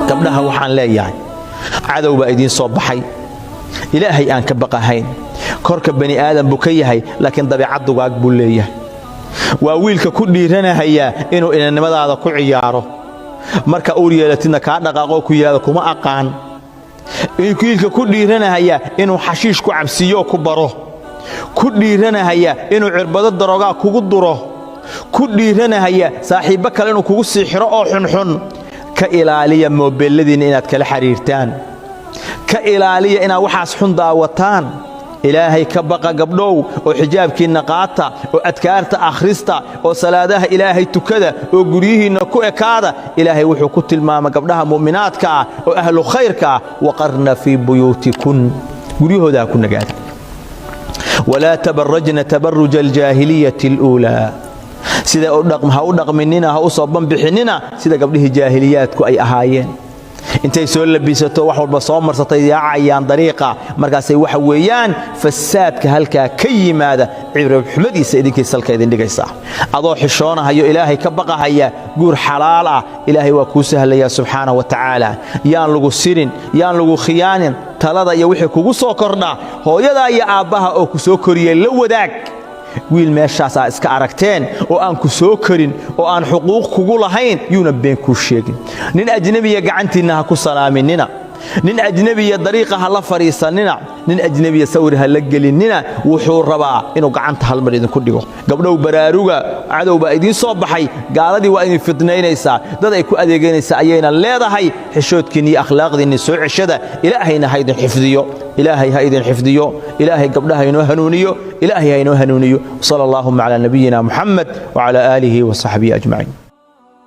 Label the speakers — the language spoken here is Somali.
Speaker 1: Gabdhaha waxaan leeyahay, cadow baa idiin soo baxay Ilaahay aan ka baqahayn. Korka bani aadam buu ka yahay, laakiin dabiicad dugaag buu leeyahay. Waa wiilka ku dhiiranahayaa inuu inannimadaada ku ciyaaro, marka uur yeelatidna kaa dhaqaaqoo ku yidhahdo "Kuma aqaan." Wiilka ku dhiiranahaya inuu xashiish ku cabsiiyoo ku baro, ku dhiiranahaya inuu cirbado darogaa kugu duro, ku dhiiranahaya saaxiibbo kale inuu kugu sii xiro oo xunxun, ka ilaaliya. Moobeelladiinna inaad kala xidhiirtaan ka ilaaliya, inaad waxaas xun daawataan. Ilaahay ka baqa, gabdhow, oo xijaabkiinna qaata, oo adkaarta akhrista, oo salaadaha Ilaahay tukada, oo guryihiinna ku ekaada. Ilaahay wuxuu ku tilmaama gabdhaha mu'minaadka ah oo ahlu khayrka ah: "وقرن في بيوتكن." Guryahooda ha ku nagaada. ولا تبرجن تبرج الجاهلية الأولى. Sida ha u dhaqminina, ha u soo banbixinina sida gabdhihii jaahiliyaadku ay ahaayeen. Intay soo labisato, wax walba soo marsatay, yaacayaan dariiqa. Markaasay waxa weeyaan fasaadka halkaa ka yimaada cibrabxumadiisa idinkay salka idin dhigaysaa. Adoo xishoonahayo, Ilaahay ka baqahaya, guur xalaal ah Ilaahay waa kuu sahlayaa, subxaana wa tacaala. Yaan lagu sirin, yaan lagu khiyaanin. Talada iyo wixii kugu soo kordha hooyadaa iyo aabbaha oo ku soo koriyey la wadaag. Wiil meeshaasaa iska aragteen oo aan ku soo korin oo aan xuquuq kugu lahayn yuuna been kuu sheegin. Nin ajnebiya gacantiinna ha ku salaaminina. Nin ajnebiya dariiqa ha la fadhiisannina. Nin ajnebiya sawir ha la gelinnina. Wuxuu rabaa inuu gacanta halmar idinku dhigo. Gabdhow, baraaruga, cadow baa idiin soo baxay. Gaaladii waa idin fidnaynaysaa, dad ay ku adeeganaysaa ayayna leedahay. Xishoodkiinni iyo akhlaaqdiinni soo ceshada. Ilaahayna ha idin xifdiyo, Ilaahay ha idin xifdiyo. Ilaahay gabdhaha inoo hanuuniyo, Ilaahay ha inoo hanuuniyo. صلى اللهم على نبينا محمد وعلى آله وصحبه أجمعين.